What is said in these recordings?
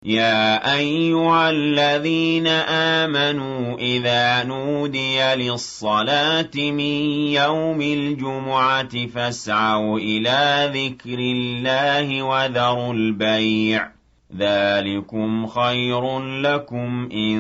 يا أيها الذين آمنوا إذا نودي للصلاة من يوم الجمعة فاسعوا إلى ذكر الله وذروا البيع ذلكم خير لكم إن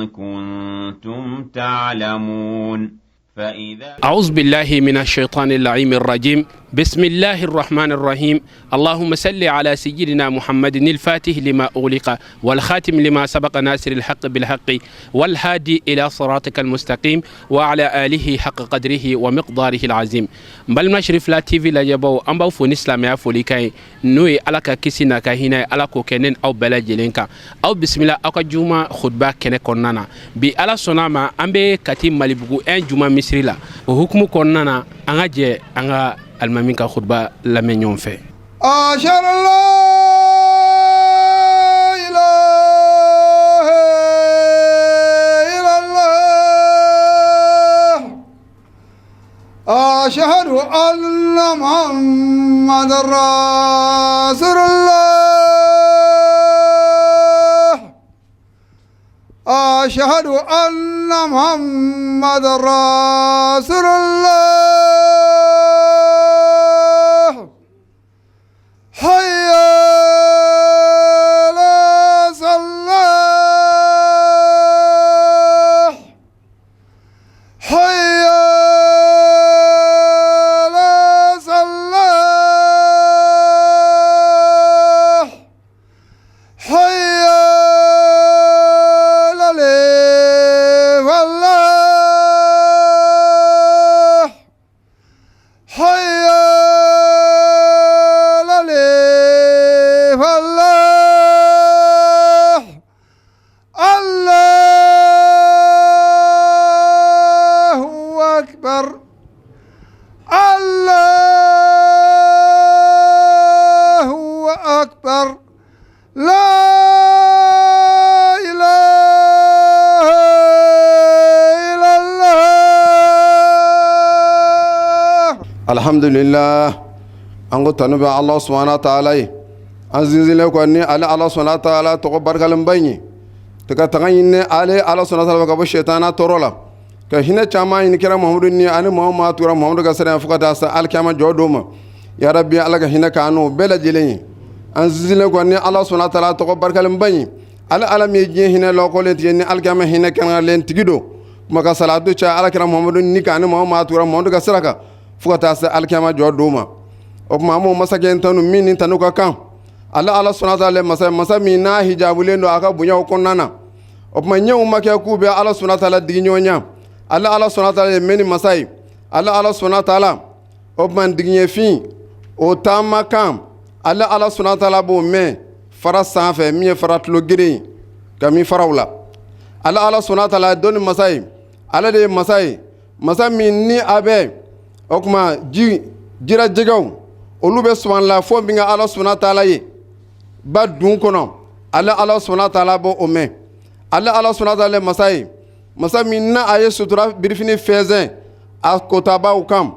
كنتم تعلمون. فإذا أعوذ بالله من الشيطان اللعين الرجيم. بسم الله الرحمن الرحيم. اللهم صل على سيدنا محمد الفاتح لما أغلق والخاتم لما سبق ناصر الحق بالحق والهادي إلى صراطك المستقيم وعلى آله حق قدره ومقداره العظيم. Balima Cherifla TV lajɛbaw, an b'aw fo ni silamɛya foli kan ye, n'o ye Ala ka kisi n'a ka hinɛ ye, Ala k'o kɛ ne aw bɛɛ lajɛlen kan. Aw bisimila aw ka juma khutba kɛnɛ kɔnɔna na. Bi, Ala sɔnna a ma, an bɛ Kati Malibugu 1 juma misiri la. O hukumu kɔnɔna na, an ka jɛ an ka alimami ka khutba lamɛn ɲɔgɔn fɛ. أشهد أن لا إله إلا الله، أشهد أن محمد رسول الله، أشهد أن محمد رسول الله. حي على الصلاة، حي على الصلاة، حي على الفلاح، حي على الفلاح. الله أكبر، الله أكبر، لا إله إلا الله. Alhamdulillah, an ko tanu bɛ Allah subhanahu wa ta'ala ye. An sinsinlen kɔ ni ale Allah subhanahu wa ta'ala tɔgɔ barikalenba in ye ka taga ɲini ale Allah subhanahu wa ta'ala ka bɔ shetana tɔɔrɔ la, ka hinɛ caman ɲini kira Muhamadu ni ani maa maa tura Muhamadu ka sira fo ka taa se alikiyama jɔ don ma. Ya rabbi, Ala ka hinɛ k'an n'o bɛɛ lajɛlen ye. An sinsinlen kɔ ni Allah subhanahu wa ta'ala tɔgɔ barikalenba in ye, ale Ala min ye diɲɛ hinɛ lɔkɔlen tigɛ ni alikiyama hinɛ kɛrɛnkɛrɛnlen tigi don kuma, ka salatu caya ala kira Muhamadu ni kan ani maa maa tura Muhamadu ka sira kan fo ka taa se alikiyama jɔ don ma. O tuma, an b'o masakɛ tanu min ni tanu ka kan. Ale Ala subhanahu wa ta'ala, masa masa min n'a hijabulen don a ka bonyaw kɔnɔna na. O tuma, ɲɛw ma kɛ k'u bɛ Ala subhanahu wa ta'ala digi ɲɔgɔn ɲɛ. Ale Ala subhanahu wa ta'ala ye mɛnni masa ye. Ale Ala subhanahu wa ta'ala, o tuma, digiɲɛfin o taama kan, ale Ala subhanahu wa ta'ala b'o mɛn fara sanfɛ min ye fara tulo geren ye ka min faraw la. Ale Ala subhanahu wa ta'ala ye dɔnni masa ye. Ale de ye masa ye, masa min ni a bɛ, o tuma, ji jirajɛgɛw olu bɛ subanla fo min ka Ala subhanahu wa ta'ala ye ba dun kɔnɔ, ale Ala subhanahu wa ta'ala b'o o mɛn. Ale Ala subhanahu wa ta'ala ye masa ye, masa min na a ye sutura birifini fɛnsɛn a kotabaw kan,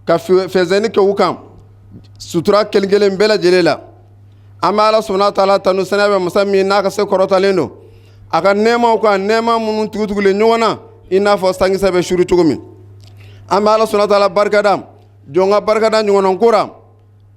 ka fɛnsɛnni kɛ u kan sutura kelen kelen bɛɛ lajɛlen la. An bɛ Ala subhanahu wa ta'ala tanu sɛnɛ bɛ masa min n'a ka se kɔrɔtalen don a ka nɛɛmaw kan, nɛɛma minnu tugutugulen ɲɔgɔn na i n'a fɔ sankisɛ bɛ suru cogo min. An bɛ Ala subhanahu wa ta'ala barikada jɔn ka barikada ɲɔgɔnna ko ra,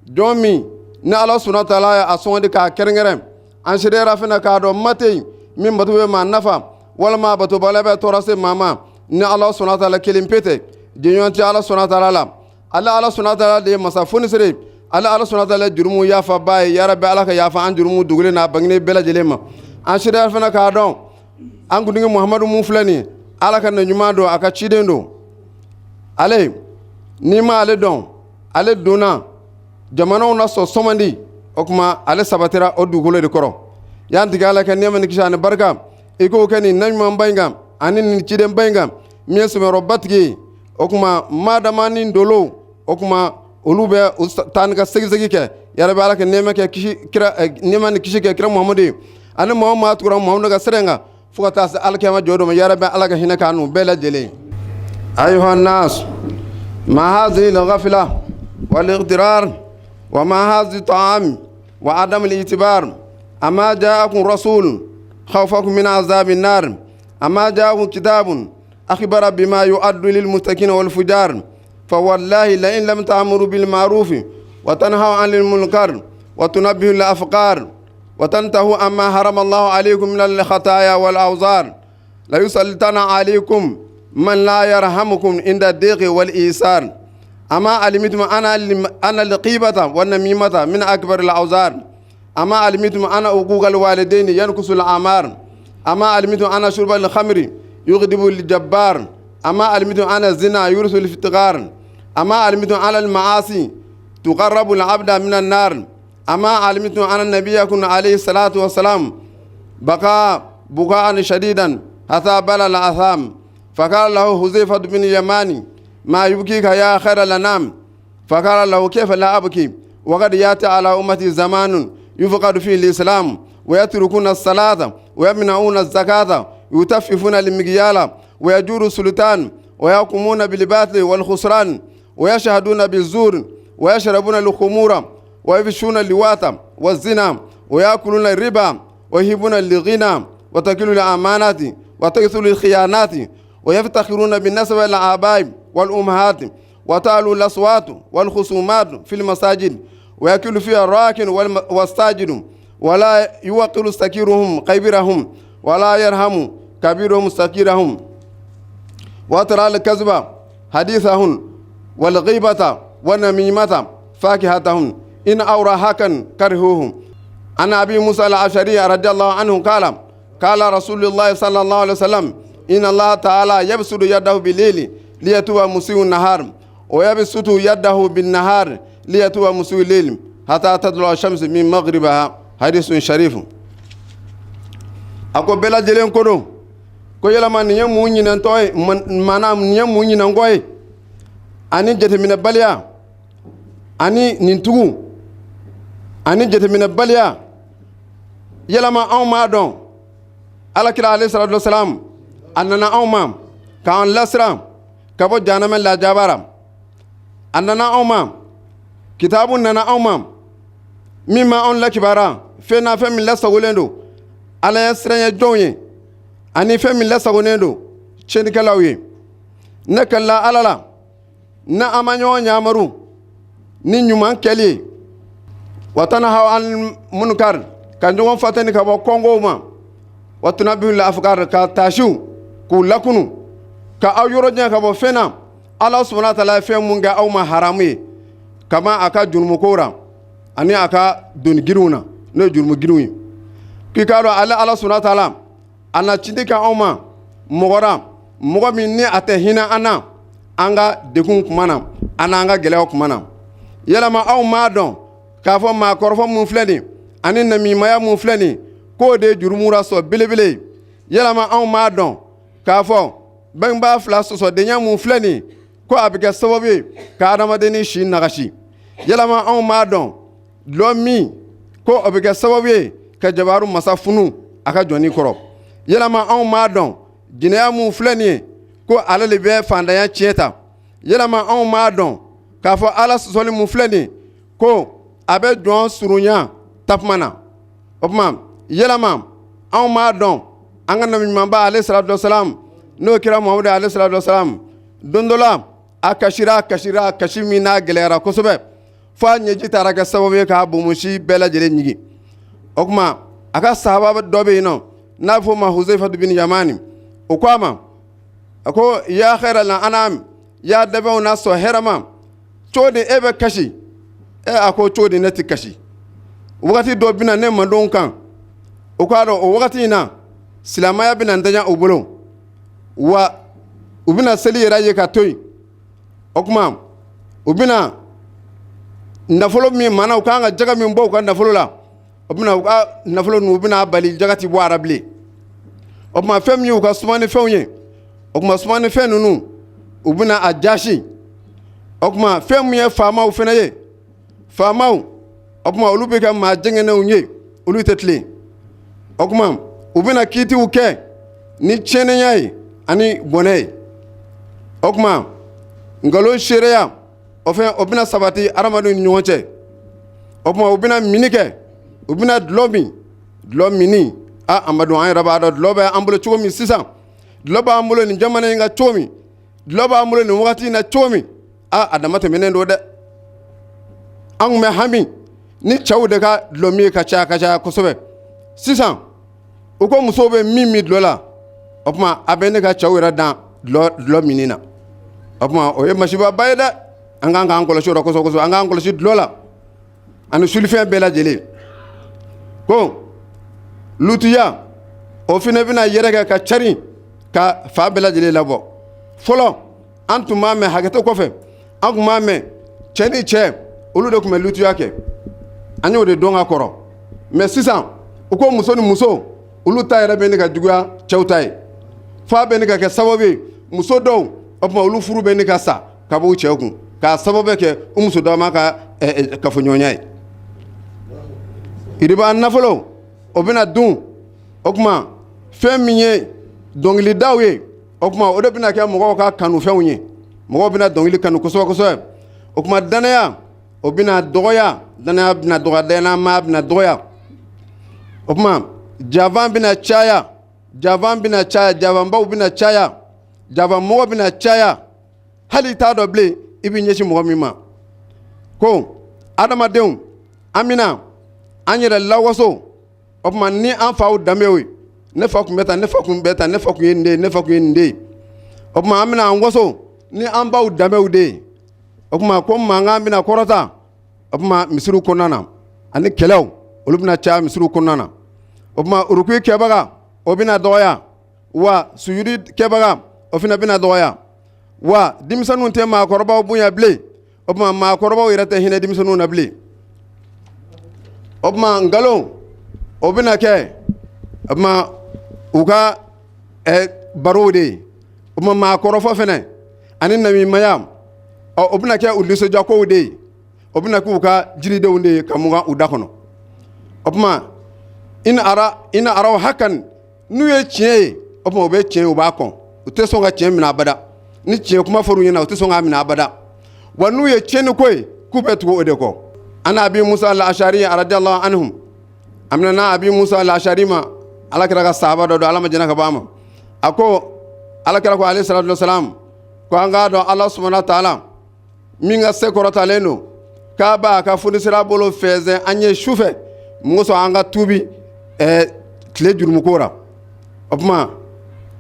jɔn min ni Ala subhanahu wa ta'ala ye a sɔngɔ k'a kɛrɛnkɛrɛn. An seereyara fana k'a dɔn ma tɛ yen min bato bɛ maa nafa walima a batobaliya bɛ tɔɔrɔ se maa ma ni Ala subhanahu wa ta'ala kelen pe tɛ. Jɛɲɔgɔn tɛ Ala subhanahu wa ta'ala la. Ale Ala subhanahu wa ta'ala de ye masa fonisere. Ale Ala subhanahu wa ta'ala jurumu yafaba ye. Ya rabbi, Ala ka yafa an jurumu dogolen n'a bangenen bɛɛ lajɛlen ma. An seereyara fana k'a dɔn an kuntigi Muhamadu mun filɛ nin ye, Ala ka na ɲuman don, a ka ciden don. Ale n'i ma ale dɔn, ale donna jamanaw na sɔn sɔmandi. O tuma, ale sabatira o dugukolo de kɔrɔ. Y'an tigɛ Ala ka nɛɛma ni kisi ani barika i k'o kɛ nin naɲumanba in kan ani nin cidenba in kan min ye sɛmɛyɔrɔbatigi ye. O tuma, madama ni dolo, o tuma, olu bɛ taa ni ka segisegi kɛ. Yarabi, Ala ka nɛɛma kɛ kisi kira, nɛɛma ni kisi kɛ kira Muhamadu ye ani maa o maa tugura Muhamadu ka sira in kan fo ka taa se alikiyama jɔ don ma. Yarabi, Ala ka hinɛ k'an n'u bɛɛ lajɛlen. أيها الناس، ما هذه الغفلة والاغترار وما هذا الطعام وعدم الاعتبار؟ أما جاءكم رسول خوفكم من عذاب النار؟ أما جاءكم كتاب أخبر بما يؤد للمتقين والفجار؟ فوالله لئن لم تأمروا بالمعروف وتنهوا عن المنكر وتنبهوا الأفقار وتنتهوا عما حرم الله عليكم من الخطايا والأوزار ليسلطن عليكم من لا يرحمكم عند الضيق والإيسار. أما علمتم أن الغيبة والنميمة من أكبر الأوزار؟ أما علمتم أن حقوق الوالدين ينقص الأعمار؟ أما علمتم أن شرب الخمر يغضب الجبار؟ أما علمتم أن الزنا يورث الافتقار؟ أما علمتم أن المعاصي تقرب العبد من النار؟ أما علمتم أن النبي يكون عليه الصلاة والسلام بقى بكاء شديدا حتى بلى الآثام؟ فقال له حذيفة بن اليماني: ما يبكيك يا خير الأنام؟ فقال له: كيف لا أبكي وقد يأتي على أمتي زمان يفقد فيه الإسلام ويتركون الصلاة ويمنعون الزكاة ويتففون المكيال ويجور السلطان ويقومون بالباطل والخسران ويشهدون بالزور ويشربون الخمور ويفشون اللواط والزنا ويأكلون الربا ويهبون الغنى وتكل الأمانات وتكثر الخيانات ويفتخرون بالنسب الآباء والأمهات وتعلو الأصوات والخصومات في المساجد ويأكل فيها الراكن والساجد ولا يوقر سكيرهم كبيرهم ولا يرحم كبيرهم سكيرهم وترى الكذب حديثهن والغيبة والنميمة فاكهتهن إن أورى هكا كرهوه. عن أبي موسى الأشعري رضي الله عنه قال: قال رسول الله صلى الله عليه وسلم: إن الله تعالى يبسط يده بالليل ليتوب مسيء النهار ويبسط يده بالنهار ليتوب مسيء الليل حتى تطلع الشمس من مغربها. حديث شريف. A ko bɛɛ lajɛlen ko don ko yɛlɛma nin ye mun ɲinɛntɔ ye, maana nin ye mun ɲinɛnkɔ ye, ani jateminɛbaliya ani nin tugu ani jateminɛbaliya. Yɛlɛma anw m'a dɔn Alakira alayhi salatu wasalam a nana anw ma k'an lasiran ka bɔ jahanamɛ lajaba ra. A nana anw ma, kitabu nana anw ma min ma anw lakibara fɛn na, fɛn min lasagolen don Ala ye siranya jɔnw ye ani fɛn min lasagolen don tiɲɛnikɛlaw ye. Ne kalila Ala la, na an ma ɲɔgɔn yamaru ni ɲuman kɛli ye, wa tanhaw an munkar, ka ɲɔgɔn fatani ka bɔ kɔngow ma, wa tunabihul afkar, ka taasiw k'u lakunu, ka aw yɔrɔ jan ka bɔ fɛn na Ala subhanahu wa taala ye fɛn mun kɛ aw ma haramu ye, kama a ka jurumukow ra ani a ka doni girinw na, n'o ye jurumu girinw ye. K'i k'a dɔn ale Ala subhanahu wa taala a na ciden kɛ anw ma mɔgɔ ra, mɔgɔ min ni a tɛ hinɛ an na an ka degun kuma na, an n'an ka gɛlɛyaw kuma na. Yalama aw m'a dɔn k'a fɔ maa kɔrɔfɔ mun filɛ nin ani namimaya mun filɛ nin, k'o de ye jurumu ra sɔ belebele ye? Yalama anw m'a dɔn k'a fɔ bangebaa fila sɔsɔdenya mun filɛ nin, ko a bɛ kɛ sababu ye ka adamadenni si nagasi? Yalama anw m'a dɔn dulɔ min, ko o bɛ kɛ sababu ye ka jabaru masa funu a ka jɔnni kɔrɔ? Yalama anw m'a dɔn jinɛya mun filɛ nin ye, ko ale de bɛ fantanya tiɲɛ ta? Yalama anw m'a dɔn k'a fɔ Ala sɔsɔli mun filɛ nin ye, ko a bɛ jɔn surunya takuma na? O tuma yalama anw m'a dɔn an ka nabi ɲumanba alayhi salatu wasalam, n'o kira Muhamadu alayhi salatu wasalam, don dɔ la a kasira, a kasira kasi min n'a gɛlɛyara kosɛbɛ fo a ɲɛji taara kɛ sababu ye k'a bonbonsi bɛɛ lajɛlen ɲigin. O tuma a ka sahaba dɔ bɛ yen nɔ n'a bɛ f'o ma Huzaifa bin Yamani, o ko a ma, a ko: ya khairal anam, ya danfɛnw na sɔn hɛrɛma, cogo di e bɛ kasi? E a ko: cogo di ne tɛ kasi? Wagati dɔ bɛna ne mandenw kan, o k'a dɔn o wagati in na silamɛya bɛna ntanya u bolo, wa u bɛna seli yɛrɛ ye ka to yen. O tuma u bɛna nafolo min mana u kan ka jaga min bɔ u ka nafolo la, o bɛna u ka nafolo ninnu, u bɛna bali jaga ti bɔ a la bilen. O tuma fɛn min y'u ka sumanifɛnw ye, o tuma sumanifɛn ninnu u bɛna a jasi. O tuma fɛn min ye faamaw fana ye, faamaw, o tuma olu bɛ kɛ maa jɛngɛnenw ye, olu tɛ tilen. O tuma u bɛna kiitiw kɛ ni tiɲɛnenya ye ani bɔnɛ ye. O tuma nkalon seereya, o fɛn o bɛna sabati adamadenw ni ɲɔgɔn cɛ. O tuma u bɛna mini kɛ, u bɛna dulɔ min. Dulɔ minni, a an b'a dɔn, an yɛrɛ b'a dɔn dulɔ bɛ an bolo cogo min sisan, dulɔ b'an bolo nin jamana in kan cogo min, dulɔ b'an bolo nin wagati in na cogo min, a a dama tɛmɛnen don dɛ. An tun bɛ hami ni cɛw de ka dulɔ min ka caya ka caya kosɛbɛ. Sisan u ko musow bɛ min min dulɔ la, o tuma a bɛ ne ka cɛw yɛrɛ dan dulɔ minni na. O tuma o ye masibaba ye dɛ. An kan k'an kɔlɔsi o la kosɛbɛ kosɛbɛ. An k'an kɔlɔsi dulɔ la ani sulifɛn bɛɛ lajɛlen. Ko lutuya, o fana bɛna yɛrɛkɛ ka cari ka fan bɛɛ lajɛlen labɔ. Fɔlɔ an tun b'a mɛn, hakɛto kɔfɛ, an tun b'a mɛn cɛ ni cɛ, olu de tun bɛ lutuya kɛ, an y'o de dɔn ka kɔrɔ. Mais sisan u ko muso ni muso, olu ta yɛrɛ bɛ ne ka juguya cɛw ta ye, f'a bɛ ne ka kɛ sababu ye muso dɔw, o tuma olu furu bɛ ne ka sa ka bɔ u cɛw kun k'a sababu kɛ u muso dama ka kafoɲɔgɔnya ye. Iriba nafolo, o bɛna dun. O tuma fɛn min ye dɔnkilidaw ye, o tuma o de bɛna kɛ mɔgɔw ka kanufɛnw ye. Mɔgɔw bɛna dɔnkili kanu kosɛbɛ kosɛbɛ. O tuma danaya, o bɛna dɔgɔya, danaya bɛna dɔgɔya, danayama bɛna dɔgɔya. O tuma janfa bɛna caya, janfa bɛna caya, janfabaw bɛna caya, janfamɔgɔ bɛna caya, hali i t'a dɔn bilen i bɛ ɲɛsin mɔgɔ min ma. Ko adamadenw, an bɛna an yɛrɛ lawaso, o tuma ni an faw danbew ye. Ne fa tun bɛ tan, ne fa tun bɛ tan, ne fa tun ye nin de ye, ne fa tun ye nin de ye. O tuma an bɛna an waso ni an baw danbew de ye. O tuma ko mankan bɛna kɔrɔta, o tuma misiriw kɔnɔna na, ani kɛlɛw, olu bɛna caya misiriw kɔnɔna na. O tuma urukui kɛbaga, o bɛna dɔgɔya, wa sujudi kɛbaga, o fana bɛna dɔgɔya. Wa denmisɛnninw tɛ maakɔrɔbaw bonya bilen, o tuma maakɔrɔbaw yɛrɛ tɛ hinɛ denmisɛnninw na bilen. O tuma nkalon, o bɛna kɛ, o tuma u ka barow de ye. O tuma maakɔrɔfɔ fana ani namimaya, ɔ o bɛna kɛ u nisɔndiyakow de ye, o bɛna k'u ka jiridenw de ye ka mugan u da kɔnɔ. O tuma in ara in araw hakan, n'u ye tiɲɛ ye, o tuma u bɛ tiɲɛ, u b'a kɔn, u tɛ sɔn ka tiɲɛ minɛ abada. Ni tiɲɛ kuma fɔr'u ɲɛna, u tɛ sɔn k'a minɛ abada. Wa n'u ye tiɲɛni ko ye, k'u bɛ tugu o de kɔ. An Abi Musa al-Ashari radiyallahu anhum, a minɛna Abi Musa al-Ashari ma, Ala kira ka sahaba dɔ don, Ala ma jɛnɛ ka bɔ a ma, a ko Ala kira ko alayhi salatu wasalam ko an k'a dɔn Ala subhanahu wa ta'ala min ka se kɔrɔtalen don, k'a b'a ka fonisira bolo fɛnsɛn an ye su fɛ, mun kosɔn an ka tuubi tile jurumuko ra. O tuma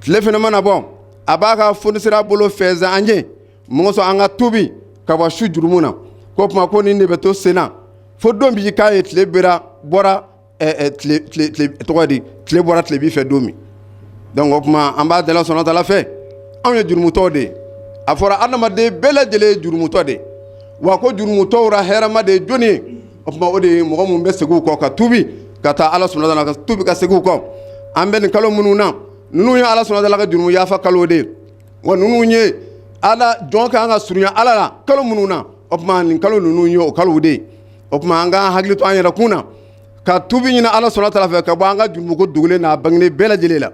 tile fana mana bɔ, a b'a ka fonisira bolo fɛnsɛn an ye, mun kosɔn an ka tuubi ka bɔ su jurumu na. Ko tuma ko nin de bɛ to sen na fo don bi k'a ye tile bera bɔra tile tɔgɔ di, tile bɔra tilebin fɛ don min. Donc o tuma an b'a deli subhanahu wa ta'ala fɛ, anw ye jurumutɔw de ye. A fɔra adamaden bɛɛ lajɛlen ye jurumutɔ de ye, wa ko jurumutɔw ra hɛrɛma de ye jɔnni ye? O tuma o de ye mɔgɔ minnu bɛ segin u kɔ ka tuubi ka taa Ala subhanahu wa ta'ala, ka tuubi ka segin u kɔ. An bɛ nin kalo minnu na, ninnu ye Ala subhanahu wa ta'ala ka jurumu yafa kalo de ye, wa ninnu ye Ala jɔn ka kan ka surunya Ala la kalo minnu na, o tuma nin kalo ninnu ye o kalow de ye. O tuma an k'an hakili to an yɛrɛ kun na ka tuubi ɲini Ala subhanahu wa ta'ala fɛ ka bɔ an ka jurumuko dogolen n'a bangenen bɛɛ lajɛlen la.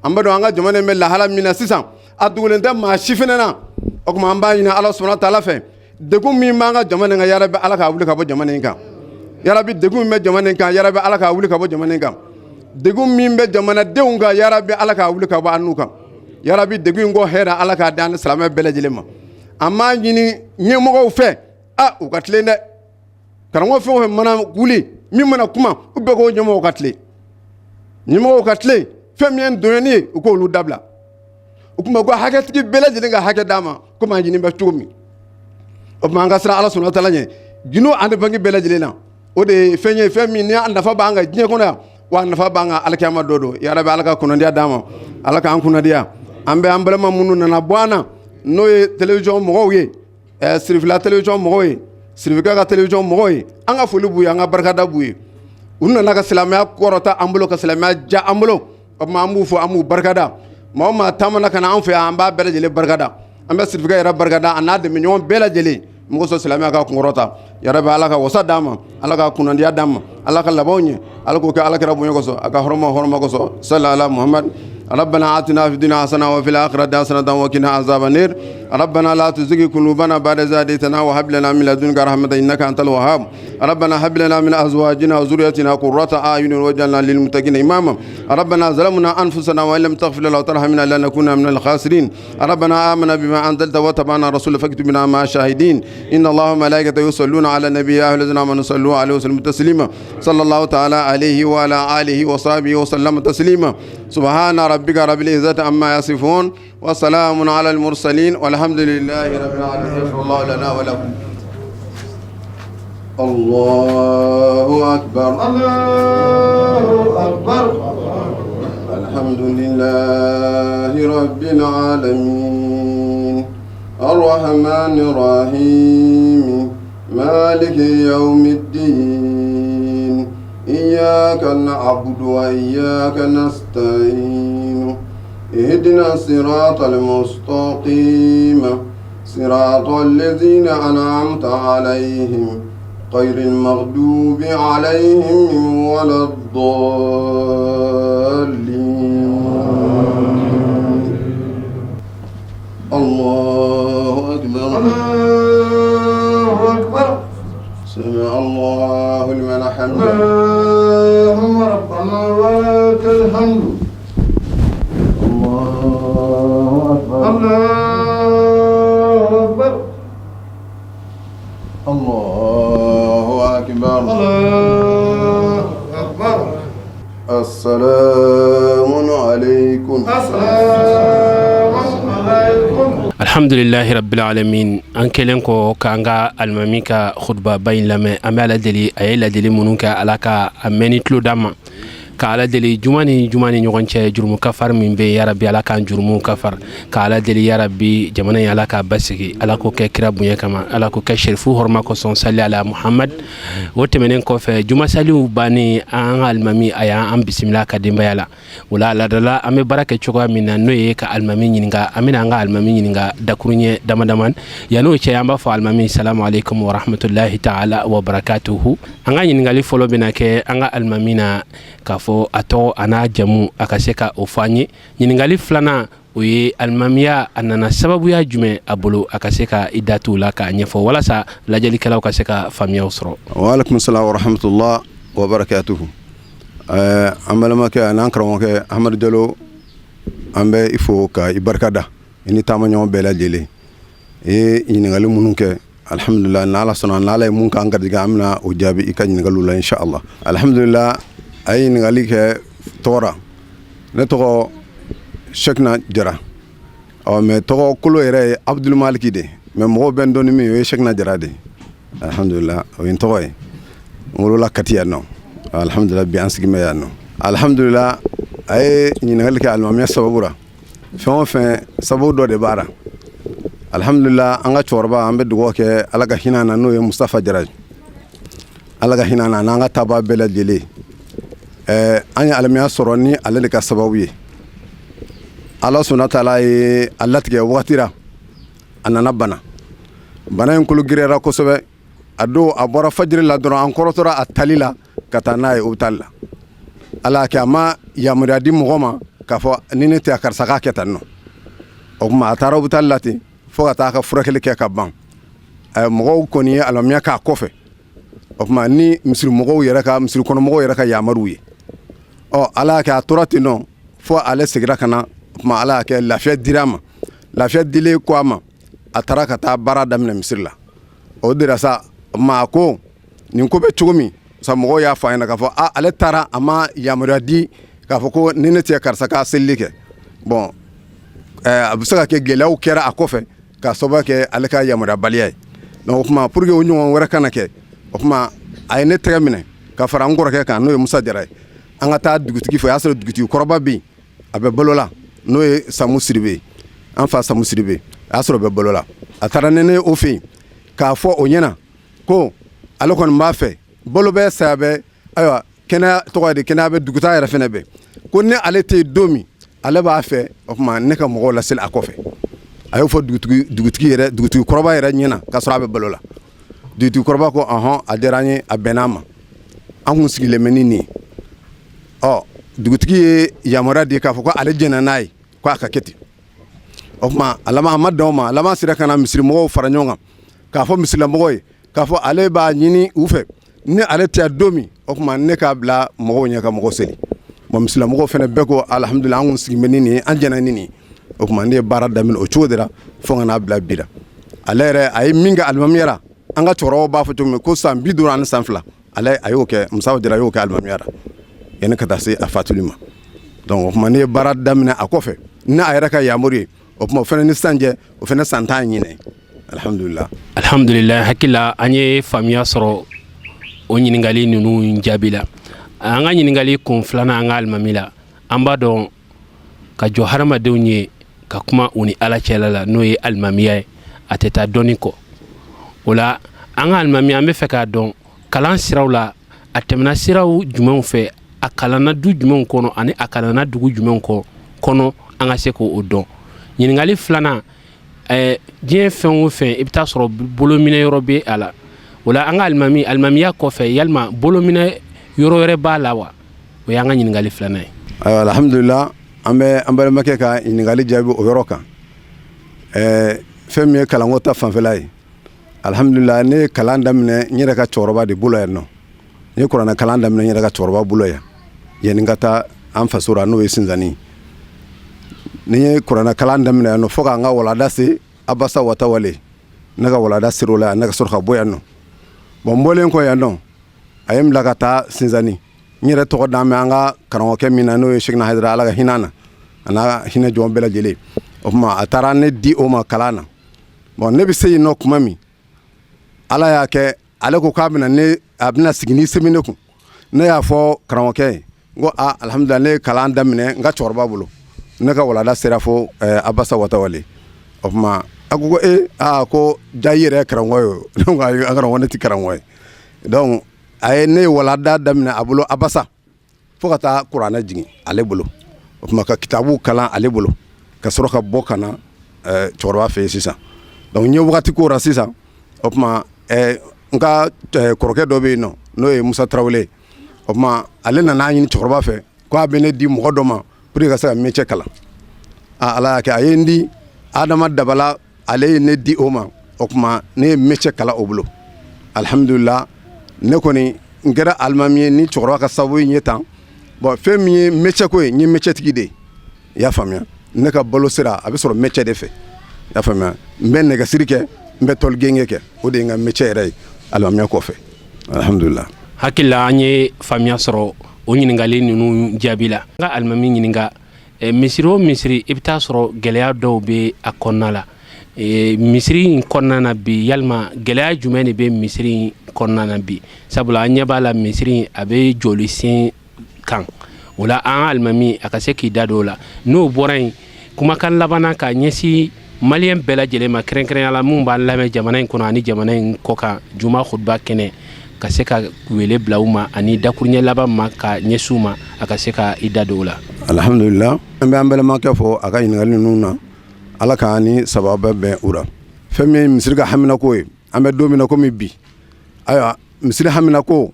An b'a dɔn an ka jamana in bɛ lahala min na sisan, a dogolen tɛ maa si fana na. O tuma an b'a ɲini Ala subhanahu wa ta'ala fɛ, degun min b'an ka jamana in kan, yarabi Ala k'a wuli ka bɔ jamana in kan. Yarabi, degun min bɛ jamana in kan, yarabi Ala k'a wuli ka bɔ jamana in kan. Degun min bɛ jamanadenw kan, yarabi Ala k'a wuli ka bɔ an n'u kan. Yarabi, degun in kɔ hɛrɛ, Ala k'a di an ni silamɛ bɛɛ lajɛlen ma. An b'a ɲini ɲɛmɔgɔw fɛ, a u ka tilen dɛ. Karamɔgɔ fɛn o fɛn mana wuli, min mana kuma, u bɛɛ ko ɲɛmɔgɔw ka tilen, ɲɛmɔgɔw ka tilen. Fɛn min ye donyani ye, u k'olu dabila. O tuma ko hakɛtigi bɛɛ lajɛlen ka hakɛ d'a ma komi a ɲini bɛ cogo min. O tuma an ka siran Ala subhanahu wa ta'ala ɲɛ gindo ani bange bɛɛ lajɛlen na. O de ye fɛn ye, fɛn min ni a nafa b'an kan diɲɛ kɔnɔ yan, wa a nafa b'an kan alikiyama dɔ don. Yarabi, Ala ka kunnadiya d'an ma, Ala k'an kunnadiya. An bɛ an balima minnu nana bɔ an na, n'o ye télévision mɔgɔw ye, Sirifila télévision mɔgɔw ye, Sirifikɛ ka télévision mɔgɔw ye, an ka foli b'u ye, an ka barikada b'u ye. U nana ka silamɛya kɔrɔta an bolo, ka silamɛya ja an bolo. O tuma an b'u fo, an b'u barikada. Maa o maa taamana ka na an fɛ yan, an b'a bɛɛ lajɛlen barikada. An bɛ Sirifikɛ yɛrɛ barikada, a n'a dɛmɛɲɔgɔn bɛɛ lajɛlen mɔgɔ sɔn silamɛya ka kunkɔrɔta. Yarabi, Ala ka wasa d'an ma, Ala ka kunnadiya d'an ma, Ala ka labanw ɲɛ, Ala k'o kɛ Ala kira bonya kosɔn, a ka hɔrɔma hɔrɔma kosɔn. Sali ala Muhammad. ربنا آتنا في الدنيا حسنة وفي الآخرة حسنة وقنا عذاب النار. ربنا لا تزغ قلوبنا بعد إذ هديتنا وهب لنا من لدنك رحمة إنك أنت الوهاب. ربنا هب لنا من أزواجنا وذرياتنا قرة أعين واجعلنا للمتقين إماما. ربنا ظلمنا أنفسنا وإن لم تغفر لنا وترحمنا لنكون من الخاسرين. ربنا آمنا بما أنزلت واتبعنا الرسول فاكتبنا مع الشاهدين. إن الله وملائكته يصلون على النبي يا أيها الذين آمنوا صلوا عليه وسلموا تسليما. صلى الله تعالى عليه وعلى آله وصحبه وسلم تسليما. سبحان ربك رب العزة عما يصفون وسلام على المرسلين والحمد لله رب العالمين. يغفر الله لنا ولكم. الله أكبر. الله أكبر. الحمد لله رب العالمين الرحمن الرحيم مالك يوم الدين إياك نعبد وإياك نستعين اهدنا الصراط المستقيم صراط الذين أنعمت عليهم غير المغضوب عليهم ولا الضالين. الله أكبر. الله أكبر. سمع الله لمن حمده. اللهم ربنا ولك الحمد. الله أكبر. الله أكبر. الله أكبر. الله أكبر. السلام عليكم. السلام عليكم. Alhamdulilahi rabbil alamin. An kɛlen kɔ k'an ka alimami ka khutba in lamɛn, an bɛ Ala deli, a ye ladili minnu kɛ, Ala ka a mɛnni tulo d'an ma, ka Ala deli juma ni juma ni ɲɔgɔn cɛ jurumu kafari min bɛ yen, yarabi Ala k'an jurumu kafari, ka Ala deli yarabi jamana in Ala k'a basigi, Ala k'o kɛ kira bonya kama, Ala k'o kɛ serifu hɔrɔma kosɔn, sali ala Muhamad. O tɛmɛnen kɔfɛ, juma saliw bannen, an ka alimami a y'an bisimila ka denbaya la. O la laadala an bɛ baara kɛ cogoya min na, n'o ye ka alimami ɲininka, an bɛna an ka alimami ɲininka dakuruɲɛ dama dama. Yan'o cɛ, an b'a fɔ alimami salamu aleykum wa rahmatulahi ta'ala wa barakatuhu. An ka ɲininkali fɔlɔ bɛna kɛ an ka alimami na k'a fɔ a tɔgɔ a n'a jamu, a ka se ka o fɔ an ye. Ɲininkali filanan, o ye alimamiya a nana sababuya jumɛn a bolo, a ka se ka i da t'o la k'a ɲɛfɔ walasa lajɛlikɛlaw ka se ka faamuyaw sɔrɔ. Waalaikum salam wa rahmatullah wa barakatuhu. An balimakɛ an'an karamɔgɔkɛ Amadu Jalo, an bɛ i fo ka i barika da, i ni taama ɲɔgɔn bɛɛ lajɛlen. I ye ɲininkali minnu kɛ, alhamdulillah, n'Ala sɔnna, n'Ala ye mun k'an garijɛgɛ, an bɛna o jaabi i ka ɲininkaliw la inshallah. Alhamdulillah, a ye ɲininkali kɛ tɔgɔ la. Ne tɔgɔ Sekina Jara. Ɔ mais tɔgɔ kolo yɛrɛ ye Abdul Maliki de, mais mɔgɔw bɛ n dɔn ni min ye, o ye Sekina Jara de. Alhamdulillah, o ye n tɔgɔ ye. N wolola Kati yan nɔ. Alhamdulillah, bi an sigin bɛ yan nɔ. Alhamdulillah, a ye ɲininkali kɛ alimamiya sababu la. Fɛn o fɛn, sababu dɔ de b'a la. Alhamdulillah, an ka cɛkɔrɔba, an bɛ dugawu kɛ Ala ka hinɛ na, n'o ye Mustafa Jara ye. Ala ka hinɛ na n'an ka taabaa bɛɛ lajɛlen. An ye alimamiya sɔrɔ ni ale de ka sababu ye. Ala sɔnna taala ye a latigɛ wagati la, a nana bana. Bana in kolo giriyara kosɛbɛ. A don a bɔra fajiri la dɔrɔn, an kɔrɔtɔra a tali la ka taa n'a ye hôpital la. Ala y'a kɛ a ma yamaruya di mɔgɔ ma k'a fɔ ni ne tɛ a karisa k'a kɛ tan nɔ. O tuma a taara hôpital la ten fo ka taa a ka furakɛli kɛ ka ban. Mɔgɔw kɔni ye alimamiya k'a kɔfɛ. O tuma ni misiri mɔgɔw yɛrɛ ka, misiri kɔnɔmɔgɔw yɛrɛ ka yamaruw ye. Ɔ Ala y'a kɛ a tora ten nɔ fo ale seginna ka na. O tuma Ala y'a kɛ lafiya dira a ma. Lafiya dilen ko a ma, a taara ka taa baara daminɛ misiri la. O de sa maa ko nin ko bɛ cogo min sa, mɔgɔw y'a fɔ a ɲɛna k'a fɔ a ale taara, a ma yamaruya di k'a fɔ ko ni ne tɛ karisa ka selili kɛ. Bon, a bɛ se ka kɛ gɛlɛyaw kɛra a kɔfɛ k'a sababu kɛ ale ka yamaruyabaliya ye. Donc o tuma pour que o ɲɔgɔn wɛrɛ kana kɛ, o tuma a ye ne tɛgɛ minɛ ka fara n kɔrɔkɛ kan, n'o ye Musa Jara ye, an ka taa dugutigi fɛ. O y'a sɔrɔ dugutigi kɔrɔba bɛ yen, a bɛ balo la, n'o ye Samu Sidibe ye, an fa Samu Sidibe. A y'a sɔrɔ bɛ balo la. A taara ni ne o fɛ yen k'a fɔ o ɲɛna ko ale kɔni b'a fɛ, balo bɛ, saya bɛ, ayiwa kɛnɛya tɔgɔ de, kɛnɛya bɛ, dugutaa yɛrɛ fɛnɛ bɛ, ko ni ale tɛ yen don min, ale b'a fɛ o tuma ne ka mɔgɔw laseli a kɔfɛ. A y'o fɔ dugutigi yɛrɛ, dugutigi kɔrɔba yɛrɛ ɲɛna k'a sɔrɔ a bɛ balo la. Dugutigi kɔrɔba ko ɔhɔn, a diyara an ye, a bɛnna a ma, an kun sigilen bɛ ni nin ye. Ɔ Dugutigi ye yamaruya di k'a fɔ ko ale jɛnna n'a ye ko a ka kɛ ten. O tuma a laban, a ma dan o ma, a laban sera ka na misirimɔgɔw fara ɲɔgɔn kan k'a fɔ misilamɔgɔw ye k'a fɔ ale b'a ɲini u fɛ, ni ale tɛ don min, o tuma ne k'a bila mɔgɔw ɲɛ ka mɔgɔw seli. Bon, misilamɔgɔw fana bɛɛ ko alihamudulila, an kun sigi bɛ ni nin ye, an jɛnna ni nin ye. O tuma ne ye baara daminɛ o cogo de la fo ka n'a bila bi la. Ale yɛrɛ a ye min kɛ alimamiya la, an ka cɛkɔrɔbaw b'a fɔ cogo min ko san 52, ale a y'o kɛ. Musa Jara y'o kɛ alimamiya la yanni ka taa se a fatuli ma. Donc o tuma ne ye baara daminɛ a kɔfɛ ni a yɛrɛ ka yamaru ye. O tuma o fana ni sisan cɛ, o fana san 10 ɲinɛ, alhamdulila. Alhamdulila, hakili la an ye faamuya sɔrɔ o ɲininkali ninnu jaabi la. An ka ɲininkali kun filanan, an ka alimami la, an b'a dɔn ka jɔ hadamadenw ye ka kuma u ni Ala cɛla la, n'o ye alimamiya ye, a tɛ taa dɔnni kɔ. O la, an ka alimami, an bɛ fɛ k'a dɔn kalan siraw la, a tɛmɛna siraw jumɛnw fɛ, a kalanna du jumɛnw kɔnɔ ani a kalanna dugu jumɛnw kɔnɔ, an ka se k'o dɔn. Ɲininkali filanan, diɲɛ fɛn o fɛn, i bɛ taa sɔrɔ bolominɛ yɔrɔ bɛ a la. O la, an ka alimami, alimamiya kɔfɛ, yalima bolominɛ yɔrɔ wɛrɛ b'a la wa? O y'an ka ɲininkali filanan ye. Ayiwa, alhamdulila, an bɛ an balimakɛ ka ɲininkali jaabi o yɔrɔ kan. Fɛn min ye kalanko ta fanfɛla ye, alhamdulila, ne ye kalan daminɛ n yɛrɛ ka cɛkɔrɔba de bolo yan nɔ. N ye kuranɛ kalan daminɛ n yɛrɛ ka cɛkɔrɔba bolo yan yanni n ka taa an faso la, n'o ye Sinzani. Ni n ye kuranɛ kalan daminɛ yan nɔ fo k'an ka walada se Abasa Watawale, ne ka walada ser'o la yan, ne ka sɔrɔ ka bɔ yan nɔ. Bon, n bɔlen kɔ yan nɔ, a ye n bila ka taa Sinzani. N yɛrɛ tɔgɔ d'an bɛ an ka karamɔgɔkɛ min na, n'o ye Sekina Hayidara, Ala ka hinɛ na a n'a hinɛ jɔn bɛɛ lajɛlen. O tuma a taara ne di o ma kalan na. Bon, ne bɛ se yen nɔ tuma min, Ala y'a kɛ ale ko k'a bɛna ne, a bɛna sigi ni sɛbɛn ne kun. Ne y'a fɔ karamɔgɔkɛ ye n ko aa, alhamdulila, ne ye kalan daminɛ n ka cɛkɔrɔba bolo, ne ka walada sera fo Abasa Watawale. O tuma a ko e aa, ko ja i yɛrɛ ye karamɔgɔ ye o. Ne ko ayi, an karamɔgɔ, ne tɛ karamɔgɔ ye. Donc a ye ne ye walada daminɛ a bolo Abasa fo ka taa kuranɛ jigin ale bolo. O tuma ka kitabu kalan ale bolo ka sɔrɔ ka bɔ ka na cɛkɔrɔba fɛ yen sisan. Donc n ye wagati k'o la sisan. O tuma n ka kɔrɔkɛ dɔ bɛ yen nɔ, n'o ye Musa Tarawele. O tuma ale nana ɲini cɛkɔrɔba fɛ ko a bɛ ne di mɔgɔ dɔ ma pour que ka se ka métier kalan. Aa, Ala y'a kɛ a ye n di Adama Dabala, ale ye ne di o ma. O tuma ne ye métier kalan o bolo. Alihamudulila, ne kɔni n kɛra alimami ye ni cɛkɔrɔba ka sababu ye tan. Bon, fɛn min ye métier ko ye, n ye métier tigi de ye, i y'a faamuya. Ne ka balo sira a bɛ sɔrɔ métier de fɛ, i y'a faamuya. N bɛ nɛgɛsiri kɛ, n bɛ tôle genge kɛ, o de ye n ka métier yɛrɛ ye alimamiya kɔfɛ, alihamudulila. Hakili la an ye faamuya sɔrɔ o ɲininkali ninnu jaabi la. N ka alimami ɲininka, misiri o misiri, i bɛ taa sɔrɔ gɛlɛya dɔw bɛ a kɔnɔna la. Misiri in kɔnɔna na bi, yalima gɛlɛya jumɛn de bɛ misiri in kɔnɔna na bi? Sabula an ɲɛ b'a la, misiri in a bɛ jɔli sen kan. O la, an alimami, a ka se k'i da don o la. N'o bɔra yen, kumakan labanna ka ɲɛsin maliyɛn bɛɛ lajɛlen ma, kɛrɛnkɛrɛnya la minnu b'an lamɛn jamana in kɔnɔ ani jamana in kɔkan, juma hutuba kɛnɛ, ka se ka wele bila u ma ani dakuruɲɛ laban ma ka ɲɛsin u ma, a ka se ka i da don o la. Alhamdulila, an bɛ an balimakɛ fo a ka ɲininkali ninnu na. Ala k'an ni sababa bɛn u la. Fɛn min ye misiri ka haminako ye, an bɛ don min na komi bi, ayiwa, misiri haminako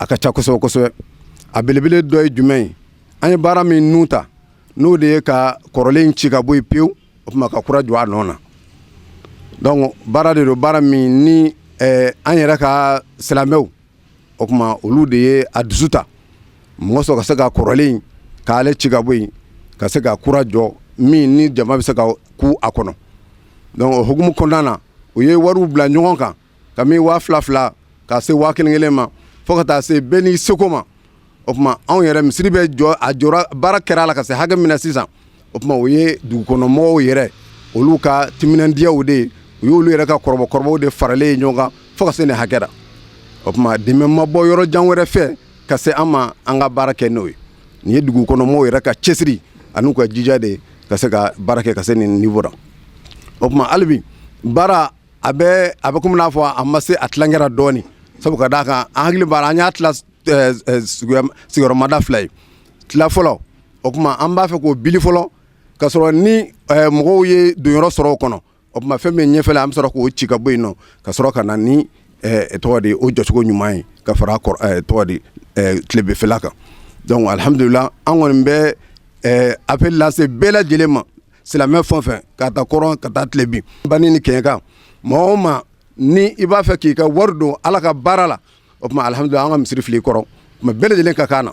a ka ca kosɛbɛ kosɛbɛ. A belebele dɔ ye jumɛn ye? An ye baara min nun ta, n'o de ye ka kɔrɔlen ci ka bɔ yen pewu, o tuma ka kura jɔ a nɔ na. Donc baara de don, baara min ni an yɛrɛ ka silamɛw, o tuma olu de ye a dusu ta mɔgɔ sɔrɔ ka se ka kɔrɔlen k'ale ci ka bɔ yen, ka se ka kura jɔ min ni jama bɛ se ka ku a kɔnɔ. Donc o hukumu kɔnɔna na, u ye wariw bila ɲɔgɔn kan ka min 2000 2000 ka se 1000 1000 ma, fo ka taa se bɛɛ n'i seko ma. O tuma anw yɛrɛ, misiri bɛ jɔ, a jɔra, baara kɛra a la ka se hakɛ min na sisan, o tuma o ye dugukɔnɔmɔgɔw yɛrɛ olu ka timinandiyaw de ye. U y'olu yɛrɛ ka kɔrɔbɔkɔrɔbaw de faralen ye ɲɔgɔn kan fo ka se nin hakɛ la. O tuma dɛmɛ ma bɔ yɔrɔ jan wɛrɛ fɛ ka se an ma an ka baara kɛ n'o ye. Nin ye dugukɔnɔmɔgɔw yɛrɛ ka cɛsiri an'u ka jija de ka se ka baara kɛ ka se nin niveau la. O tuma hali bi baara a bɛ komi n'a fɔ a ma se a tilankɛra dɔɔnin, sabu ka d'a kan an hakili b'a la, an y'a tila sigiyɔrɔmada fila ye. Tila fɔlɔ, o tuma an b'a fɛ k'o bili fɔlɔ ka sɔrɔ ni mɔgɔw ye donyɔrɔ sɔrɔ o kɔnɔ. O tuma fɛn min ɲɛfɛla, an bɛ sɔrɔ k'o ci ka bɔ yen nɔ ka sɔrɔ ka na ni tɔgɔ di o jɔcogo ɲuman ye ka fara tɔgɔ di tilebefɛla kan. Donc alhamdulillah, an kɔni bɛ appel lase bɛɛ lajɛlen ma, silamɛ fɛn o fɛn, ka taa kɔrɔn ka taa tilebin, bani ni kɛɲɛka, maa o maa ni i b'a fɛ k'i ka wari don Ala ka baara la, o tuma alhamdulillah, an ka misiri fili kɔrɔ tuma bɛɛ lajɛlen ka kan na.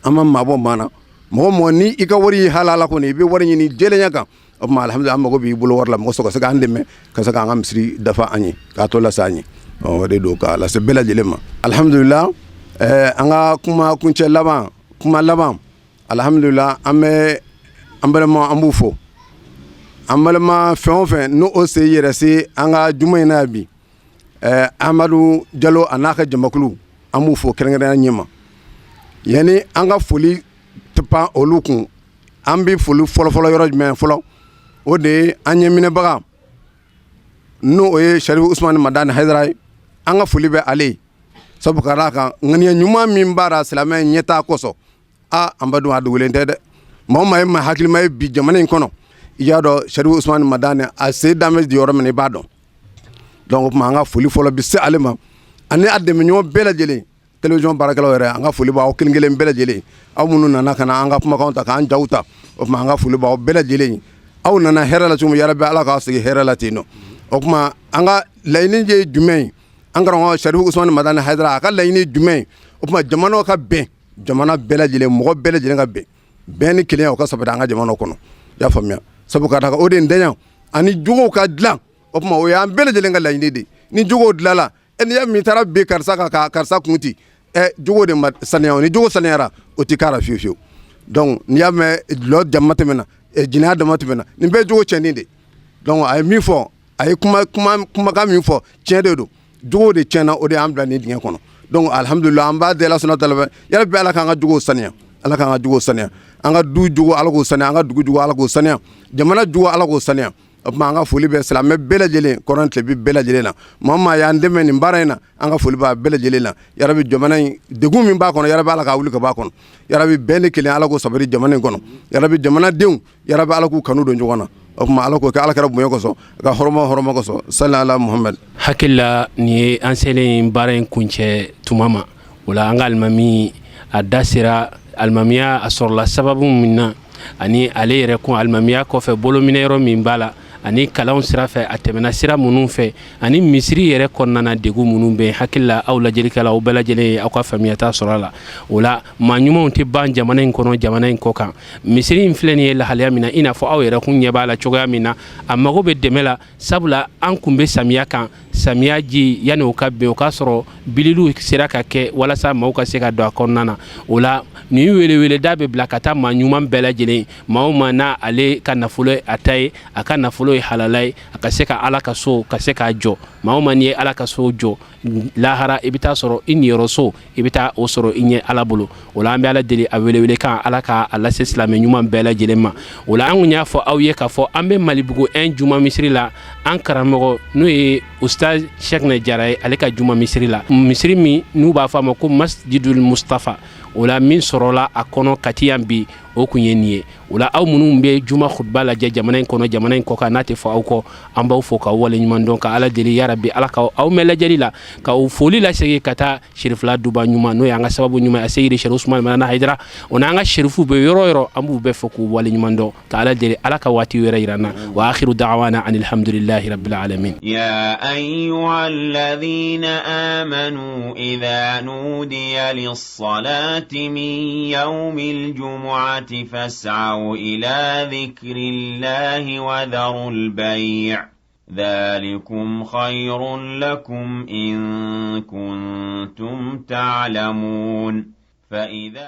An ma maabɔ maa na. Mɔgɔ mɔgɔ ni i ka wari ye halala kɔni, i bɛ wari ɲini jɛlenya kan, o tuma alhamdulillah, an mago b'i bolo wari la, mɔgɔ sɔrɔ ka se k'an dɛmɛ ka se k'an ka misiri dafa an ye, k'a tɔ lase an ye. O de don k'a lase bɛɛ lajɛlen ma. Alhamdulillah, an ka kuma kuncɛ laban, kuma laban, alhamdulillah, an bɛ an balima, an b'u fo. An balima fɛn o fɛn n'o o se yɛrɛ se an ka juma in na yan bi, Amadu Jalo a n'a ka jamakulu, an b'u fo kɛrɛnkɛrɛnnenya ɲɛma. Yanni an ka foli tɛ pan olu kun, an bɛ foli fɔlɔfɔlɔ yɔrɔ jumɛn fɔlɔ? O de ye an ɲɛminɛbaga, n'o o ye Sarifu Usumani Madani Hayidara ye. An ka foli bɛ ale ye, sabu ka d'a kan ŋaniya ɲuman min b'a la silamɛ ɲɛtaa kosɔn, a an ba dun a dogolen tɛ dɛ. Maa o maa ye maa hakilima ye bi jamana in kɔnɔ, i y'a dɔn Sarifu Usumani Madani a sen dan bɛ yɔrɔ min na, i b'a dɔn. Donc o tuma an ka foli fɔlɔ bɛ se ale ma, ani a dɛmɛɲɔgɔn bɛɛ lajɛlen, télévision baarakɛlaw yɛrɛ, an ka foli b'aw kelen kelen bɛɛ lajɛlen, aw minnu nana ka na an ka kumakanw ta k'an jaw ta. O tuma an ka foli b'aw bɛɛ lajɛlen. Aw nana hɛrɛ la cogo min, yarabi Ala k'aw sigi hɛrɛ la ten nɔ. O tuma an ka laɲini ye jumɛn ye? An karamɔgɔ Sarifu Usumani Madani Hayidara, a ka laɲini ye jumɛn ye? O tuma jamanaw ka bɛn, jamana bɛɛ lajɛlen, mɔgɔ bɛɛ lajɛlen ka bɛn, bɛn ni kelenya o ka sabati an ka jamana kɔnɔ. I y'a faamuya? Sabu ka d'a kan o de ntɛɲa ani jogow ka dilan. O tuma o y'an bɛɛ lajɛlen ka laɲini de. Ni jogow dilanla, n'i y'a min taara bi karisa kan ka karisa kun ci, jogo de ma saniya. Ni jogo saniyara, o tɛ k'a la fiyewu fiyewu. Donc n'i y'a mɛn dɔlɔ dama tɛmɛna, jɛnɛya dama tɛmɛna, nin bɛɛ ye jogo tiɲɛni de. Donc a ye min fɔ, a ye kuma kuma kumakan min fɔ, tiɲɛ de don. Jogo de tiɲɛna, o de y'an bila nin dingɛ kɔnɔ. Donc alhamdulillah, an b'a deli Ala subahana taala fɛ, yarabi Ala k'an ka jogow saniya, Ala k'an ka jogow saniya, an ka du jogo Ala k'o saniya, an ka dugu jogo Ala k'o saniya, jamana jogo Ala k'o saniya. O tuma an ka foli bɛ silamɛ bɛɛ lajɛlen, kɔrɔn tilebin bɛɛ lajɛlen na. Maa o maa y'an dɛmɛ nin baara in na, an ka foli b'a bɛɛ lajɛlen na. Yarabi jamana in degun min b'a kɔnɔ, yarabi Ala k'a wuli ka bɔ a kɔnɔ. Yarabi bɛn ni kelenya, Ala k'o sabati jamana in kɔnɔ. Yarabi jamanadenw, yarabi Ala k'u kanu don ɲɔgɔn na. O tuma Ala k'o kɛ Ala kɛra bonya kosɔn, a ka hɔrɔma hɔrɔma kosɔn. Sali ala Muhamad. Hakili la nin ye an selen baara in kuncɛ tuma ma. O la an ka alimami a da sera alimamiya a sɔrɔla sababu min na, ani ale yɛrɛ kun alimamiya kɔfɛ bolominɛ yɔrɔ min b'a la, ani kalanw sira fɛ a tɛmɛna sira minnu fɛ, ani misiri yɛrɛ kɔnɔna na degun minnu bɛ. Hakili la aw lajɛlikɛla, aw bɛɛ lajɛlen ye aw ka faamuyata sɔrɔ a la. O la maa ɲumanw tɛ ban jamana in kɔnɔ, jamana in kɔ kan. Misiri in filɛ nin ye lahalaya min na, i n'a fɔ aw yɛrɛ kun ɲɛ b'a la cogoya min na, a mago bɛ dɛmɛ la, sabula an kun bɛ samiya kan, samiya ji yanni o ka bɛn, o k'a sɔrɔ bililiw sera ka kɛ walasa maaw ka se ka don a kɔnɔna na. O la nin weleweleda bɛ bila ka taa maa ɲuman bɛɛ lajɛlen, maa o maa n'a ale ka nafolo a ta ye, a ka nafolo ye halala ye, a ka se ka Ala ka so ka se k'a jɔ. Maa o maa n'i ye Ala ka so jɔ, lahara i bɛ taa sɔrɔ i niyɔrɔ so, i bɛ taa o sɔrɔ i ɲɛ Ala bolo. O la an bɛ Ala deli, a welewele kan Ala k'a lase silamɛ ɲuman bɛɛ lajɛlen ma. O la an kun y'a fɔ aw ye k'a fɔ an bɛ Malibugu 1 juma misiri la, an karamɔgɔ n'o ye Ustaz Cheickna Jara ye, ale ka juma misiri la, misiri min n'u b'a fɔ a ma ko Masjidul Mustafa. O la min sɔrɔla a kɔnɔ Kati yan bi, o kun ye nin ye. O la aw minnu bɛ juma khutba lajɛ jamana in kɔnɔ, jamana in kɔ kan, n'a tɛ fɔ aw kɔ, an b'aw fo k'aw waleɲuman dɔn, ka Ala deli yarabi Ala ka aw mɛn lajɛli la, k'aw foli lasegin ka taa Sherifila duba ɲuman, n'o y'an ka sababu ɲuman ye, a Seyidi Sherif Usumani Madani Hayidara. O n'an ka sherifu bɛ yɔrɔ o yɔrɔ, an b'u bɛɛ fo k'u waleɲuman dɔn, ka Ala deli Ala ka waati wɛrɛ yira an na. Wa akhiru da'wana anil hamdulillahi rabbil alamin. يا أيها الذين آمنوا إذا نودي للصلاة من يوم الجمعة فاسعوا إلى ذكر الله وذروا البيع ذلكم خير لكم إن كنتم تعلمون. فإذا